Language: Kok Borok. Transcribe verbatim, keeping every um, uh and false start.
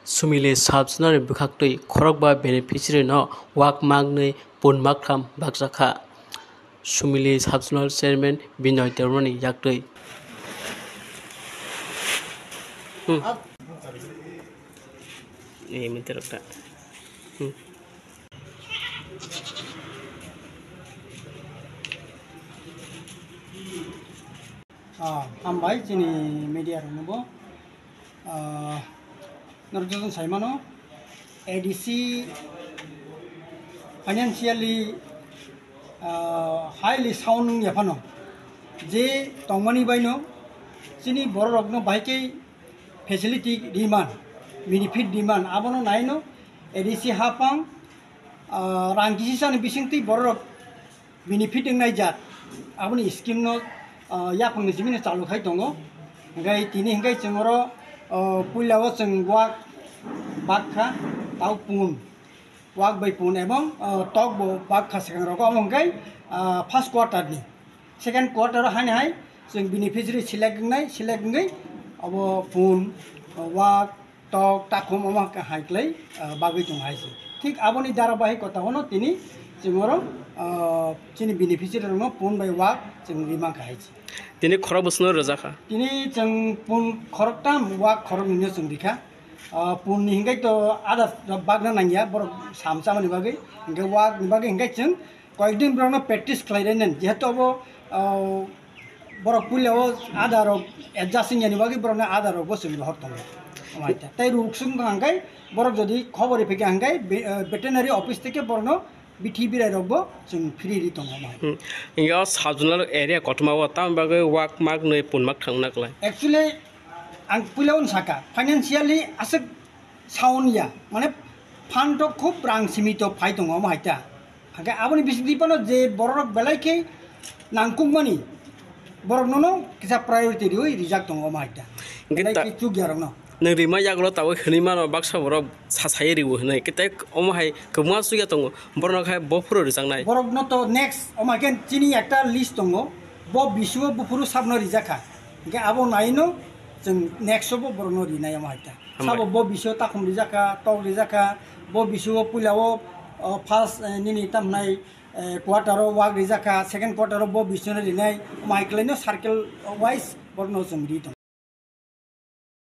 Sumili Sub-Zonal ni bwkhaktwi khorokba beneficiary no wak maknwi pun maktham bakjakha. Sumili Sub-Zonal Chairman Binoy Debbarmani yaktwi. Hmm. Eh, minti rok ta. Hmm. Ah, hambai chini media rokno bo. Ah, norok jotono sai mano, A D C financially, ah, highly sound wngya phano, je tongmani baino chini bororokno bahai khe facility demand, benefit demand, abono naino A D C hapang, ah, rang kisi sani bisingtwi bororok benefit wngnai jat, aboni scheme no, ah, yaphangni simi no chalu khai tongo. Hingkhai tini hingkhai chwng oro, ah, puila o chwng wak bakha, tau pun, wak bai pun ebong, ah, tok bo bakha swkang rogo, omo hingkhai, ah, first quarter ni. Second quarter o haini hai chwng beneficiary select wngnai, select wngwi obo pun, ah, wak, tok, takhum omo hai kwlai, ah, bagwi tongo hai se. Thik aboni dharabahikota ono tini chwng oro, ah, chini beneficiary rokno pun bai wak chwng ri mankha hai se. Tini khorok bwswkno rwjakha? Tini chwng pun khoroktam, wak khoroknwino chwng rikha. Ah, punni hingkhai to ada bagna nangya, borok sam chamani bagwi, hingkhe wakni bagwi hingkhai chwng koyekdin borokno practice khlai rwnen, jehetu abo, ah, borok puila o ada rok adjust wngya ni bagwi borokno ada rok bo chwng rohor tongo. Omo hai ta. Tei ruk sung tong hangkai borok jodi khobor riphaikha hangkai be-, ah, veterinary office theke borokno bithi birai rok bo chwng free ri tongo omo hai. Hmm. Hingke o sub-zonal area kotorma o tamni bagwi wak mak nwi pun mak thang naklai. Actually, ang puila o saka, financially aswk sound ya, mane fund to khub rang simi to phai tongo omo hai ta. Hake aboni bisingtwi phano je bororok belai khe nangkukmani, borok nono kisa priority riwi rijak tongo omo hai ta. Hingke belai ta-, khe chukya rokno. Nwng rima yagulo tabuk hinwi mano baksa borok sa-, saye riwo hinwi. Hingke tei omo hai kwbangma chukya tongo. Borokno khai bo phuru rijaknai. Borokno to next omo hai khe chini ekta list tongo. Bo bisingo buphuru sabno rijakha. Hingke abo naino chwng next o bo borokno rinai omo hai ta. Hambai. Sabo bo bisingo takhum rijakha, tok rijakha, bo bisingo puila o, o, first, eh, nini tamhnai, eh, quarter o wak rijakha, second quarter o bo bisingo rinai, omo hai kwlaino circle wise borokno chwng ri tongo.